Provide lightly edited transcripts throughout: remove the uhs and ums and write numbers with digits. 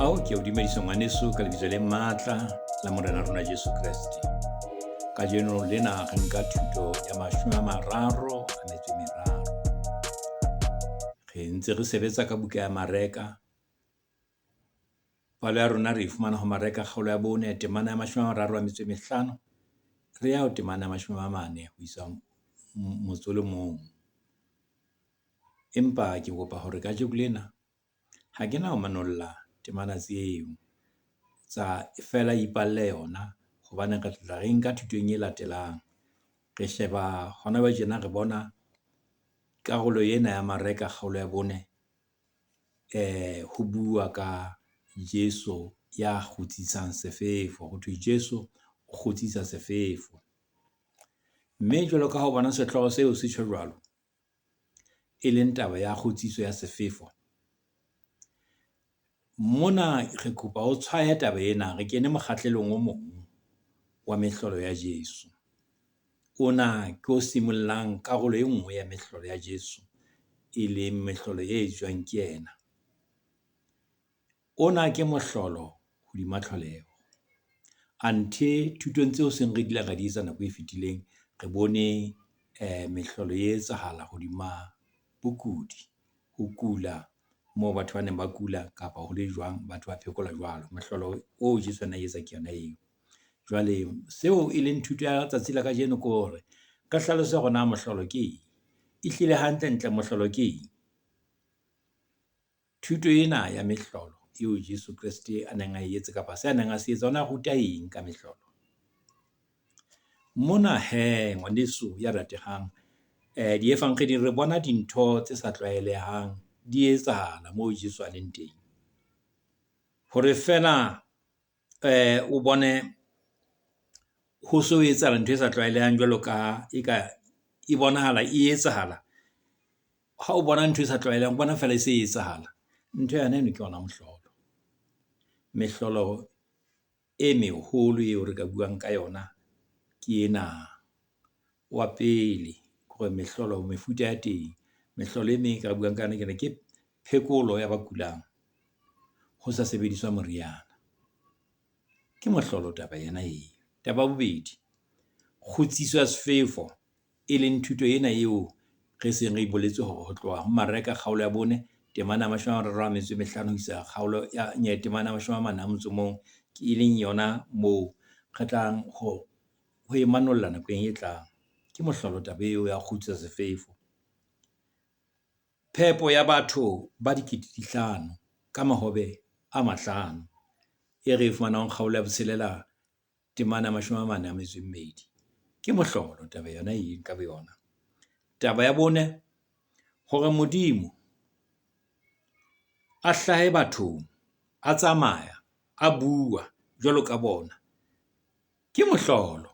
Ao ke o dumedisa ngwaneso ka lebitso le matla la Morena rona Jesu Kreste. Kajeno lena re nka thuto ya 33. Re ntse re sebetsa ka buka ya Mareka. Palo ya rona re e fumana ho Mareka kgaolo ya 4, temana ya 35 re ya ho temana ya 40 ho isa motso o le mong. Empa ke kopa hore kajeko lena ha ke na ho manolla temana tseo tsa feela ipalle yona hobane re tla re nka thutong e latelang. Re sheba hona jwale tjena re bona karolo ena ya Mareka kgaolo ya 4, ho bua ka Jesu ya kgutsisang sefefo. Ho thwe Jesu o kgutsisa sefefo. Mme jwalo ka ha o bona sehlooho seo se tjho jwalo, e leng taba ya kgutsiso ya sefefo. Mona re kopa o tshwaye taba ena, re kene mokgahlelong o mong wa mehlolo ya Jesu. Ona ke o simollang karolo e nngwe ya mehlolo ya Jesu, e leng mehlolo e etswang ke yena. Ona ke mohlolo hodima tlholeho. Anthe thutong tseo seng re kile ra di etsa nako e fetileng, re bone mehlolo e etsahala hodima bokudi, ho kula moo batho ba neng ba kula kapa ho le jwang, batho ba phekolwa jwalo. Mohlolo oo Jesu ana etsa ke yona eo. Jwale seo e leng thuto ya tsatsi la kajeno ke hore re hlalose hore na mohlolo ke eng. Ehlile hantlentle mohlolo ke eng? Thuto ena ya mehlolo eo Jesu Kreste a neng a etse kapa se a neng a se etsa, o na ruta eng ka mehlolo? Mona he ngwaneso ya ratehang, diefangeding re bona dintho tse sa tlwaelehang di etsahala moo Jesu a leng teng. Hore feela o bone ho so etsahala ntho e sa tlwaelehang jwalo ka eka e bonahala e etsahala. Ha o bona ntho e sa tlwaelehang, o bona feela e se etsahala. Ntho yona eno ke yona mohlolo. Mehlolo e meholo eo re ka buang ka yona ke ena. Wa pele, kore mehlolo mefuta ya teng. Mehlolo e meng e ka buang ka yona ke ena, ke phekolo ya ba kulang ho sa sebediswa moriana. Ke mohlolo taba ena eo. Taba ya bobedi, kgutsiso ya sefefo, e leng thuto ena eo re seng re boletse hore ho tloha ho Mareka kgaolo ya 4, temana ya 35 ho isa kgaolo ya temana ya 41, e leng yona moo re tlang ho e manolla nakong e tlang. Ke mohlolo taba eo ya ho kgutsisa sefefo. Phepo ya batho ba 5 000 ka mahobe a 5, e re e fumanang kgaolo ya 6, temana ya 42. Ke mohlolo taba yona eo ka boyona. Taba ya 4, hore Modimo a hlahe bathong, a tsamaya, a bua jwalo ka bona, ke mohlolo.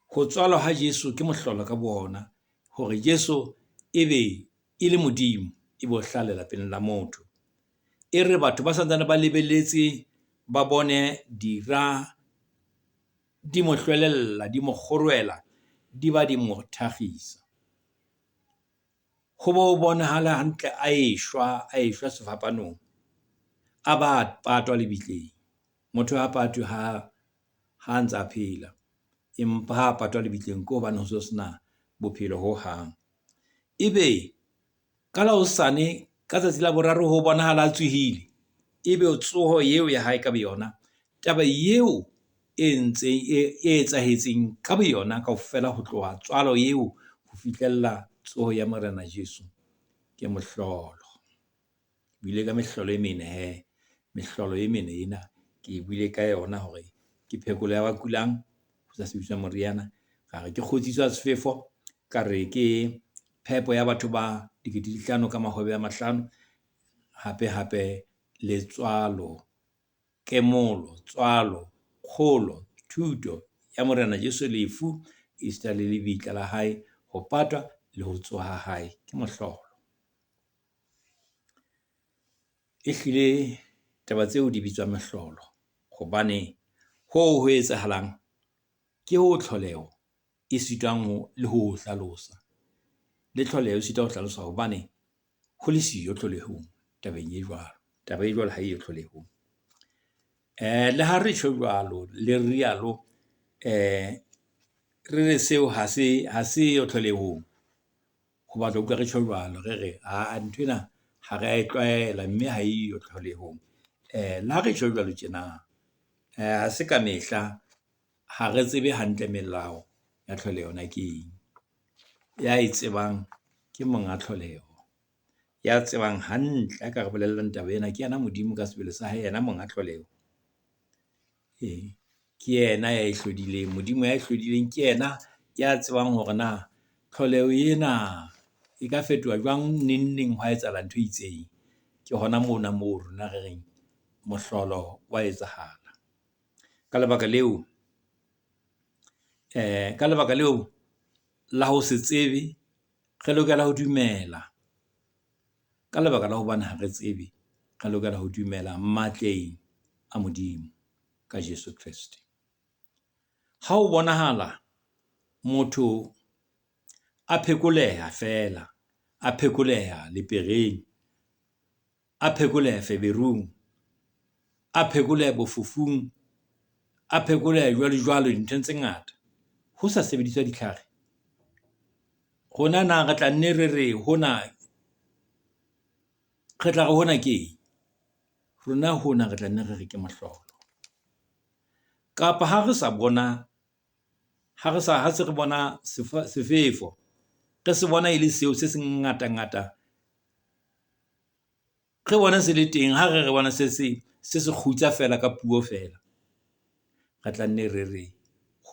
Ho tswalwa ha Jesu ke mohlolo ka bo ona, hore Jesu ebe e le Modimo, ebe o hlaha lelapeng la motho. E re batho ba santsane ba lebelletse, ba bone dira di mo hlwelella, di mo kgorohela, di ba di mo thakgisa. Ho bo bonahala hantle a eshwa, a eshwa sefapanong, a ba patwa lebitleng. Motho ha patwe ha ntsa phela, empa ha patwa lebitleng ke hobane ho so sena bophelo hohang. Ebe ka la hosane, ka tsatsi la boraro ho bonahala a tsohile, ebe tsoho eo ya hae ka boyona, taba eo e ntseng e etsahetseng ka boyona kaofela ho tloha tswalo eo ho fihlella tsoho ya Morena Jesu, ke mohlolo. Buile ka mehlolo e mene he. Mehlolo e mene ena ke e buile ka yona hore ke phekolo ya ba kulang ho sa sebediswa moriana, ka re ke kgutsiso ya sefefo, ka re ke phepo ya batho ba 5 000 ka mahobe a 5, hape hape le tswalo, kemolo, tswalo, kgolo, thuto ya Morena Jesu, lefu, esita le lebitla la hae, ho patwa le ho tsoha ha hae. Ke mohlolo. Ehlile taba tseo di bitswa mehlolo hobane hoo ho etsahalang ke ho tlholeho e sitwang le ho hlalosa. Le tlholeho e sitwa ho hlalosa hobane ho le siyo tlholehong tabeng e jwalo. Taba e jwalo ha eyo tlholehong. Le ha re tjho jwalo, le rialo re re seo ha se ha seyo tlholehong. Ho batla utlwa re tjho jwalo, re re aa nthwena ha re a e tlwaela, mme ha eyo tlholehong. Le ha re tjho jwalo tjena, ha se ka mehla ha re tsebe hantle melao ya tlholeho na ke eng. Ya e tsebang ke monga tlholeho. Ya tsebang hantle a ka re bolellang taba ena, ke yena Modimo ka sebele sa hae, yena monga tlholeho. Ee, ke yena ya e hlodileng. Modimo ya e hlodileng ke yena ya tsebang hore na tlholeho ena e ka fetoha jwang neng neng hwa etsahala ntho e itseng. Ke hona mona moo rona re reng mohlolo wa etsahala. Ka lebaka leo ka lebaka leo la ho se tsebe, re lokela ho dumela ka lebaka la hobane ha re tsebe, re lokela ho dumela matleng a Modimo ka Jesu Kreste. Ha ho bonahala motho a phekoleha feela, a phekoleha lepereng, a phekoleha feberung, a phekoleha bofofung, a phekoleha jwalo jwalo dinthong tse ngata, ho sa sebediswa ditlhare. Rona na re tla nne re re hona, re tla re hona keng? Rona hona re tla nne re re ke mohlolo. Kapa ha re sa bona, ha re sa, ha se re bona sefefo, re se bona e le seo se se ngata ngata. Re bona se le teng, ha re re bona se se, se se kgutsa feela ka puo feela. Re tla nne re re,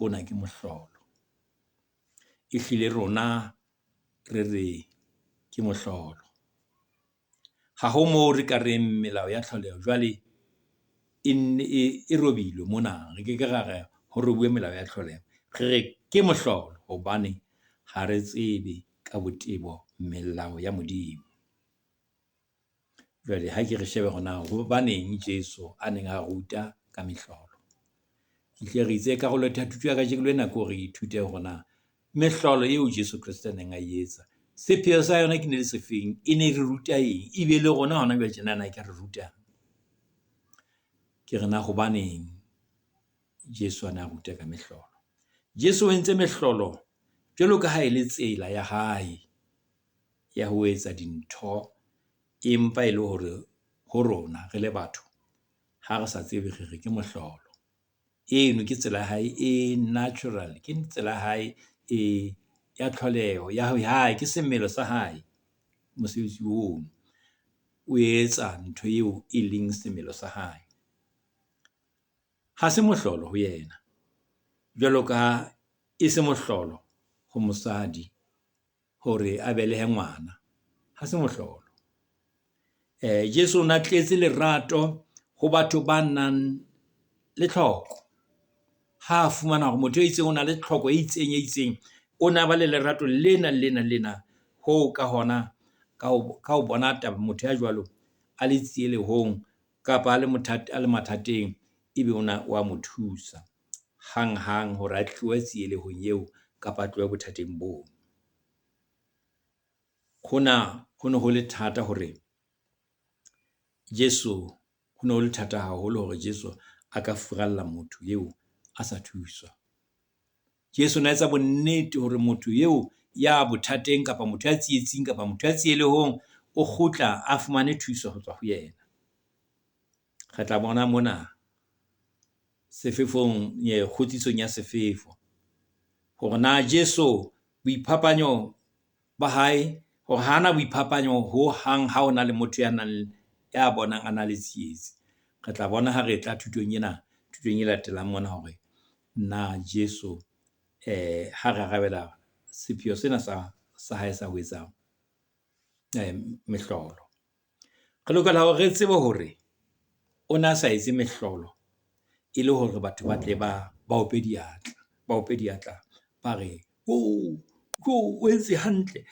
hona ke mohlolo. Ehlile rona re re ke mohlolo. Ha ho moo re ka reng melao ya tlholeho jwale e nne e robilwe mona. Re keke ra re ho robuwe melao ya tlholeho. Re re ke mohlolo hobane ha re tsebe ka botebo melao ya Modimo. Jwale ha ke re shebe hore na hobaneng Jesu a neng a ruta ka mehlolo. Ehlile re itse karolo ya thuto ya kajeno lena ke hore re ithute hore na mehlolo eo Jesu Kreste a neng a e etsa, sepheo sa yona ke ne le sefeng? E ne re ruta eng? Ebe le rona hona jwale tjenana e ka re rutang? Ke re na hobaneng Jesu a ne a ruta ka mehlolo? Jesu o entse mehlolo jwalo ka ha e le tsela ya hae ya ho etsa dintho, empa e le hore ho rona re le batho ha re sa tsebe re re ke mohlolo. Eno ke tsela ya hae e natural, ke tsela ya hae e ya tlholeho ya hae, ke semelo sa hae mosebetsi ono. O etsa ntho eo e leng semelo sa hae. Ha se mohlolo ho yena, jwalo ka ha e se mohlolo ho mosadi hore a belehe ngwana. Ha se mohlolo. Jesu o na tletse lerato ho batho ba nang le tlhoko. Ha a fumana hore motho e itseng o na le tlhoko e itseng e itseng, o na ba le lerato lena lena lena hoo ka hona ka ho ka ho bona taba motho ya jwalo a le tsielehong kapa a le a le mathateng, ebe ona wa mo thusa hanghang hore a tlohe tsielehong eo kapa a tlohe bothateng boo. Hona ho ne ho le thata hore Jesu, ho ne ho le thata haholo hore Jesu a ka furalla motho eo a sa thuswa. Jesu o na etsa bonnete hore motho eo ya bothateng kapa motho ya tsietsing kapa motho ya tsielehong o kgutla a fumane thuso ho tswa ho yena. Re tla bona mona sefefong, kgutsisong ya sefefo hore na Jesu boiphapanyo ba hae, hore hana boiphapanyo ho hang ha hona le motho ya nang ya bonang a na le tsietsi. Re tla bona ha re tla thutong ena, thutong e latelang mona hore na Jesu ha re arabela sepheo sena sa hae sa ho etsa mehlolo. Re lokela hore re tsebe hore o na sa etse mehlolo e le hore batho ba tle ba ba ope diatla, ba ope diatla, ba re jo o entse hantle.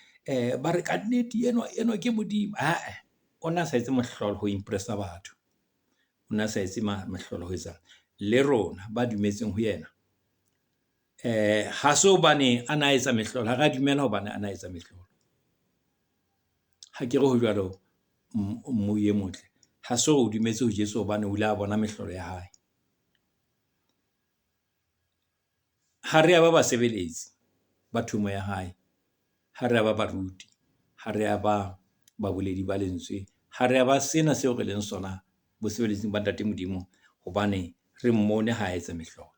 Ba re kannete enwa enwa ke Modimo. Ae, o na sa etse mohlolo ho impress-a batho. O na sa etse mehlolo ho etsa le rona ba dumetseng ho yena. Ha se hobane a na etsa mehlolo, ha re a dumela hobane a na etsa mehlolo. Ha ke re ho jwalo, mmui e motle. Ha se hore o dumetse ho Jesu hobane o ile a bona mehlolo ya hae. Ha re a ba basebeletsi ba thomo ya hae, ha re a ba baruti, ha re a ba baboledi ba lentswe, ha re a ba sena seo re leng sona bosebeletsing ba Ntate Modimo hobane re mmone ha etsa mehlolo.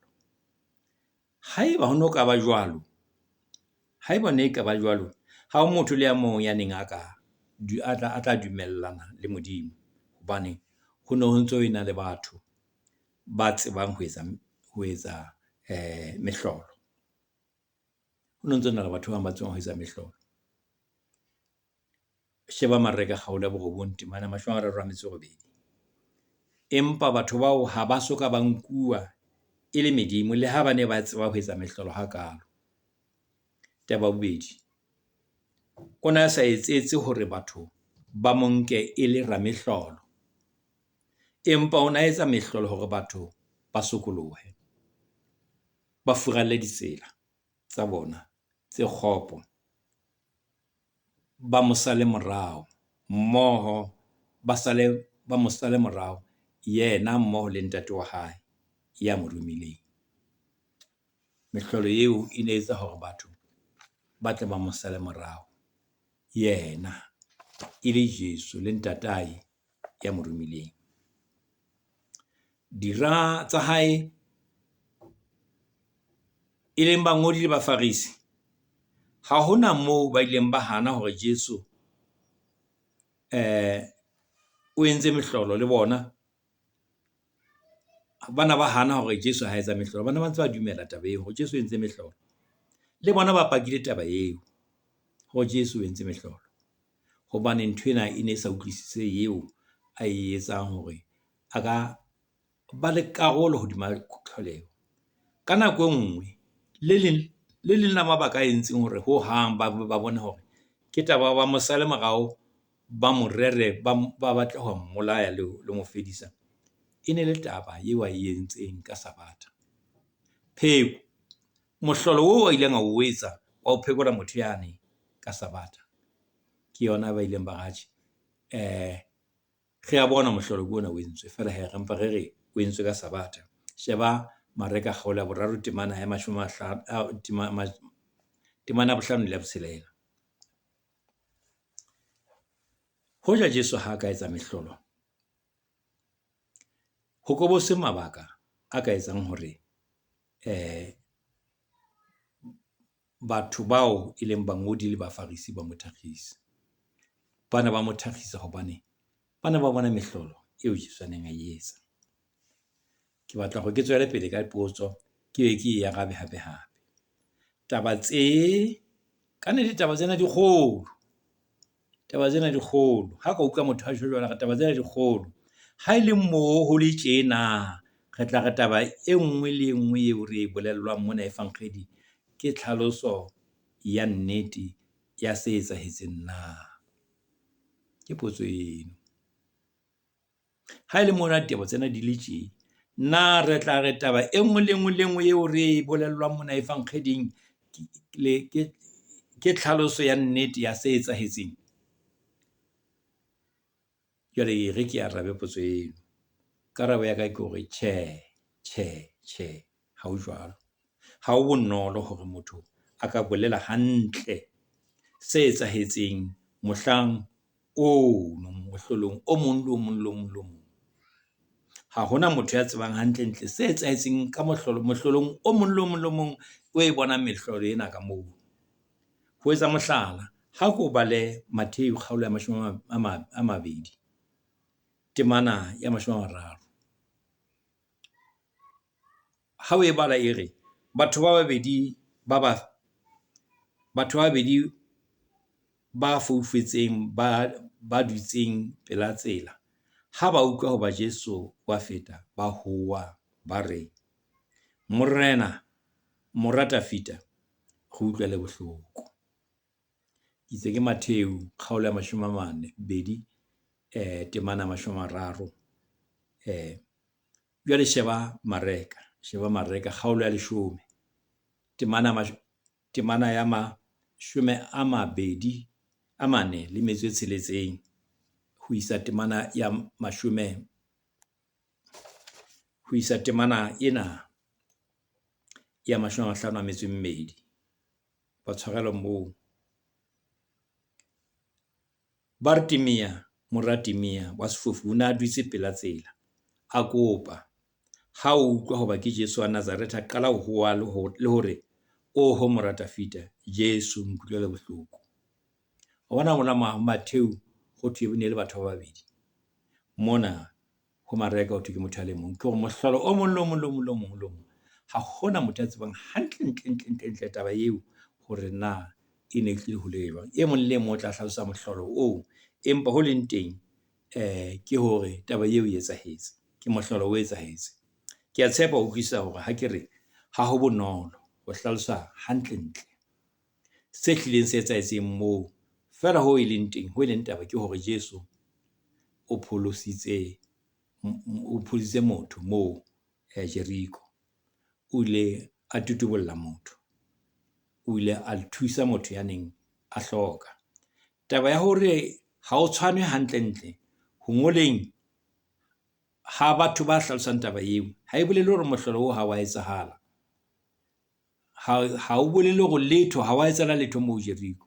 Haeba ho no ka ba jwalo, haeba ne e ka ba jwalo, ha ho motho le a mong ya neng a ka a tla dumellana le Modimo. Hobane ho no ho ntso ho ena le batho ba tsebang ho etsa mehlolo. Ho no ntso na le batho ba bang ba tsebang ho etsa mehlolo. Sheba Mareka kgaolo ya borobong temana ya 38. Empa batho bao ha ba soka ba nkuwa e le medimo, le ha ba ne ba tseba ho etsa mehlolo hakalo. Taba ya bobedi, o na sa etsetse hore batho ba mo nke e le ramehlolo, empa o na etsa mehlolo hore batho ba sokolohe, ba furalle ditsela tsa bona tse kgopo, ba mo sale morao mmoho, ba sale ba mo sale morao yena mmoho le ntate wa hae ya mo romileng. Mehlolo eo e ne etsa hore batho ba tle ba mo sale morao, yena e le Jesu le ntatae ya mo romileng. Dira tsa hae e leng bangodi le Bafarisi, ha hona moo ba ileng ba hana hore Jesu o entse mehlolo le bona. Bana ba hana hore Jesu ha etsa mehlolo, bana ba ntse ba dumela taba eo hore Jesu o entse mehlolo. Le bona ba pakile taba eo hore Jesu o entse mehlolo. Hobane nthwena e ne e sa utlwisise eo a e etsang hore a ka ba le karolo hodima tlholeho. Ka nako e nngwe le leng le leng la mabaka a entseng hore hohang ba ba bone hore ke taba ba mo sale morao, ba mo rere, ba batle ho mmolaya le ho mo fedisa. E ne le taba eo a e entseng ka Sabatha. Pheko, mohlolo oo a ileng a o etsa wa ho phekola motho yane ka Sabatha. Ke yona ba ileng ba re atjhe, re a bona mohlolo ke ona o entswe feela hee, re mpa re re o entswe ka Sabatha. Sheba Mareka kgaolo ya boraro temana ya mashome a temana ya bohlano le ya botshelela. Hoja Jesu ha ka etsa mehlolo, ho ko bo se mabaka a ka etsang hore batho bao e leng bangodi le Bafarisi ba mo thakgise. Ba ne ba mo thakgisa hobane ba ne ba bona mehlolo eo Jesu a neng a e etsa. Ke batla hore ke tswele pele ka potso, ke be ke e arabe hape hape. Taba tse, ka nnete taba tsena di kgolo. Taba tsena di kgolo. Ha ka utlwa motho a tjho jwalo, a re taba tsena di kgolo. Ha e le moo ho le tjena, re tla re taba e nngwe le e nngwe eo re e bolellwang mona efankgedi ke tlhaloso ya nnete ya se etsahetseng na? Ke potso eno. Ha e le mona ditaba tsena di le tje, na re tla re taba e nngwe le nngwe le nngwe eo re e bolellwang mona efankgeding ke tlhaloso ya nnete ya se etsahetseng? Jwale e re ke arabe potso eno. Karabo ya ka ke hore tjhe, tjhe, tjhe, ha ho jwalo. Ha ho bonolo hore motho a ka bolela hantle se etsahetseng mohlang ono mohlolong o mong le o mong le o mong le o mong. Ha hona motho ya tsebang hantle-ntle se etsahetseng ka mohlolo mohlolong o mong le o mong le o mong o e bonang mehlolo ena ka moo. Ho etsa mohlala, ha ko bale Mattheu kgaolo ya mashome a mabedi, temana ya 30. Ha o e bala e re, batho ba babedi ba ba batho ba babedi ba foufetseng ba dutseng pela tsela, ha ba utlwa hoba Jesu wa feta, ba howa ba re, Morena, mora Dafita, re utlwele bohloko. Ke itse ke Mattheu kgaolo ya 42, temana ya 30. Jwale sheba Mareka, sheba Mareka kgaolo ya 10, temana ya 26 ho isa temana ya mashome, ho isa temana ena ya 52. Ba tshwarelwa moo. Bartimea, mora Timea wa sefofu, o ne a dutse pela tsela, a kopa. Ha o utlwa hoba ke Jesu wa Nazaretha, a qala ho howa le hore, Oho mora Dafida, Jesu nkutlwele bohloko. Wa bona mona Matheu ho thwe e ne le batho ba babedi. Mona ho Mareka ho thwe ke motho a le mong. Ke hore mohlolo o mong le o mong le mong le mong le mong. Ha hona motho a tsebang hantle ntle ntle ntle ntle taba eo hore na e ne e tlile ho le jwang. E mong le mong o tla hlalosa mohlolo oo, empa ho leng teng ke hore taba eo e etsahetse. Ke mohlolo o etsahetse. Ke a tshepa ho utlwisisa hore ha ke re ha ho bonolo ho hlalosa hantle ntle se hlileng se etsahetseng moo. Feela ho e leng teng, ho e leng taba ke hore Jesu o pholositse o pholositse motho moo Jeriko. O ile a tutubolla motho. O ile a thusa motho ya neng a hloka. Taba ya hore ha o tshwane hantle ntle ho ngoleng ha batho ba hlalosang taba eo, ha e bolele hore mohlolo oo ha wa etsahala. Ha o bolele hore letho, ha wa etsahala letho moo Jeriko.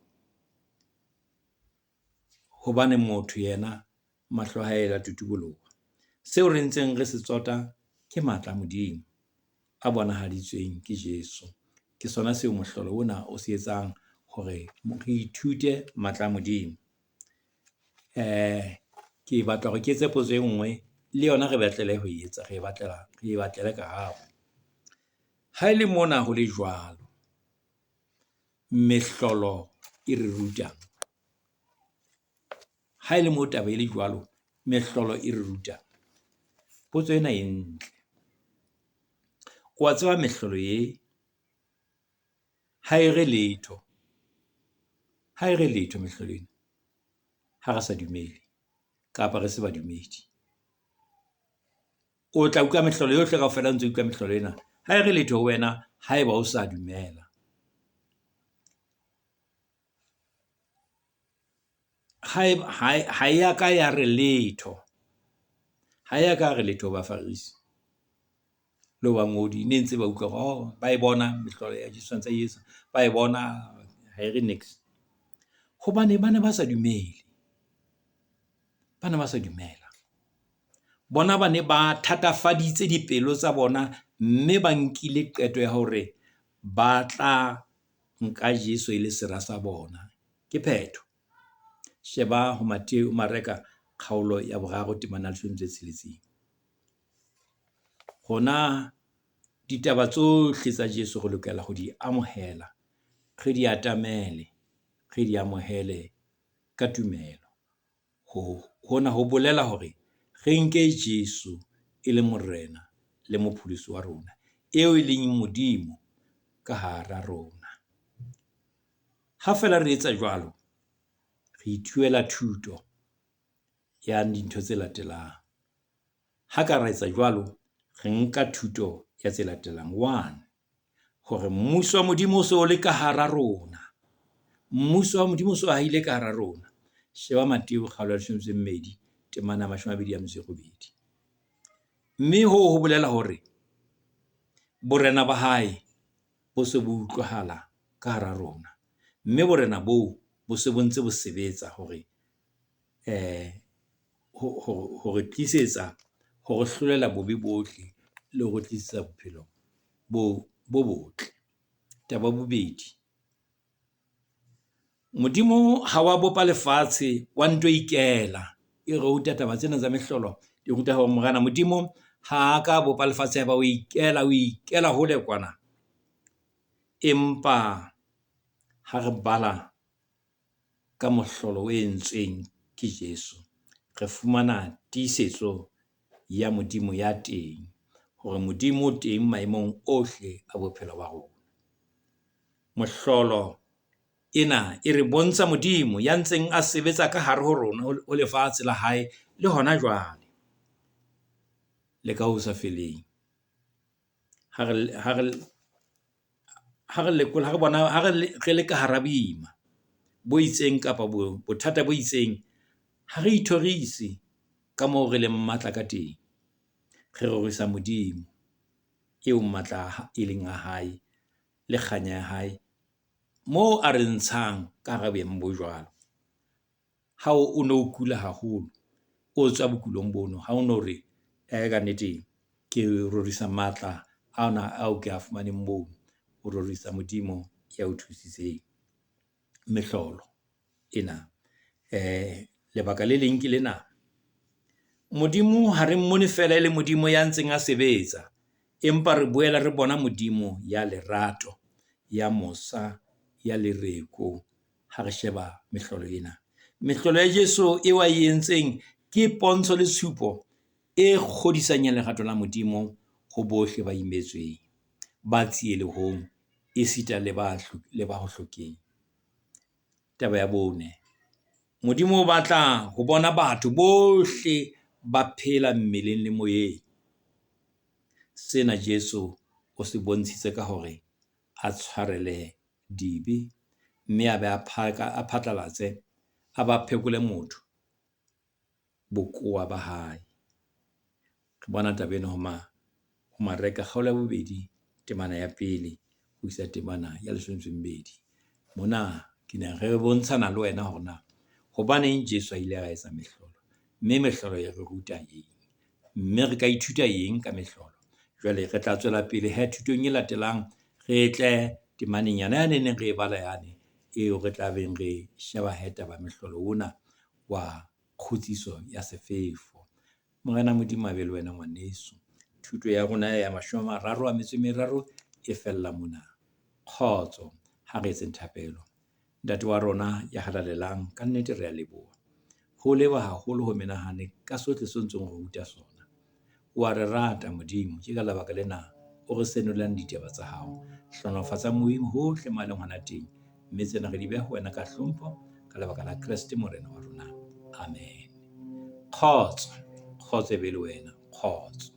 Hobane motho yena mahlo a hae a tutuboloha. Seo re ntseng re se tsota ke matla a Modimo a bonahaditsweng ke Jesu. Ke sona seo mohlolo ona o se etsang hore re ithute matla a Modimo. Ke batla hore ke etse potso e nngwe le yona re batlele ho etsa, re batlela re batlele karabo. Ha ele mona ho le jwalo, mehlolo e re rutang? Ha ele moo taba e le jwalo, mehlolo e re rutang? Potso ena e ntle. Wa tseba mehlolo e ha e re letho. Ha e re letho mehlolo ena. Ha re sa dumele kapa re se badumedi. O tla utlwa mehlolo yohle kaofela o ntso utlwa mehlolo ena. Ha e re letho ho wena haeba o sa dumela. Ha ya ka ya re letho. Ha ya ka ya re letho ho Bafarisi le ho bangodi. Ne ntse ba utlwa hore oh, ba e bona mehlolo ya Jesu a ntse a etsa. Ba e bona ha e re niks. Hobane ba ne ba sa dumele. Ba ne ba sa dumela. Bona ba ne ba thatafaditse dipelo tsa bona mme ba nkile qeto ya hore ba tla nka Jesu e le sera sa bona. Ke phetho. Sheba ho Mattheu, Mareka kgaolo ya 3 temana ya 16. Rona ditaba tsohle tsa Jesu re lokela ho di amohela, re di atamele, re di amohele ka tumelo. Hona ho bolela hore re nke Jesu e le Morena le Mopholosi wa rona, eo e leng Modimo ka hara rona. Ha feela re etsa jwalo, re ithuela thuto ya dintho tse latelang. Ha ka ra etsa jwalo, re nka thuto ya tse latelang. 1, hore mmuso wa Modimo o so le ka hara rona. Mmuso wa Modimo o so ahile ka hara rona. Sheba Mattheu kgaolo ya 12 temana ya 28. Mme hoo ho bolela hore borena ba hae bo se bo utlwahala ka hara rona. Mme borena boo bo se bo ntse bo sebetsa hore hore tlisetsa, hore hlolela bobe bohle le ho tlisetsa bophelo bo botle. Taba ya bobedi, Modimo ha wa bopa lefatshe wa nto ikela. E re ruta taba tsena tsa mehlolo, di ruta hore Morena Modimo ha a ka bopa lefatshe ba o ikela, o ikela hole kwana. Empa ha re bala ka mohlolo o entsweng ke Jesu, re fumana tiisetso ya Modimo ya teng, hore Modimo o teng maemong ohle a bophelo ba rona. Mohlolo ena e re bontsha Modimo ya ntseng a sebetsa ka hare ho rona, ho lefatshe la hae le hona jwale, le ka ho sa feleng. Ha re lekola, ha re bona, ha re le ka hara boima bo itseng kapa bothata bo itseng, Ha re ithorise ka moo re leng matla ka teng. Re rorisa Modimo eo matla e leng a hae, le kganya ya hae. Moo a re ntshang ka hara boemo bo jwalo. Ha o no kula haholo, o tswa bokulong bono, ha o no re kannete ke rorisa matla ana ao ke a fumaneng mono. O rorisa Modimo ya o thusitseng. Mehlolo ena. Lebaka le leng ke lena, Modimo ha re mmone feela e le Modimo ya ntseng a sebetsa, empa re boela re bona Modimo ya lerato, ya mosa, ya lereko ha re sheba mehlolo ena. Mehlolo ya Jesu eo a e entseng ke pontsho le tshupo e kgodisang ya lerato la Modimo ho bohle ba imetsweng, ba tsielehong esita le ba le ba ho hlokeng. Taba ya bone, Modimo o batla ho bona batho bohle ba phela mmeleng le moyeng. Sena Jesu o se bontshitse ka hore a tshwarele dibe, mme a be a phatlalatse, a ba phekole motho bokowa ba hae. Re bona taba ena ho ho Mareka kgaolo ya bobedi, temana ya pele ho isa temana ya leshome le metso e mmedi. Mona ke ne re bontshana le wena hore na hobaneng Jesu a ile a etsa mehlolo, mme mehlolo e re ruta eng, mme re ka ithuta eng ka mehlolo. Jwale re tla tswela pele he thutong e latelang, re tle temaneng yane yane e neng re e bala yane, eo re tla beng re sheba he taba ya mehlolo ona wa kgutsiso ya sefefo. Morena Modimo a be le wena ngwaneso. Thuto ya rona ya mashome a mararo a metso e meraro e fella mona. Kgotso, ha re etseng thapelo. Ntate wa rona ya halalelang, ka nnete re a leboha. Ho leboha haholo ho menahane ka sohle seo ntsong o re ruta sona. Wa re rata Modimo, ke ka lebaka lena o re senolelang ditaba tsa hao. Hlohonolofatsa hohle moo a leng hona teng. Mme tsena re di beha ho wena ka hlompho, ka lebaka la Kreste Morena wa rona. Amen. Kgotso, kgotso e be le wena. Kgotso.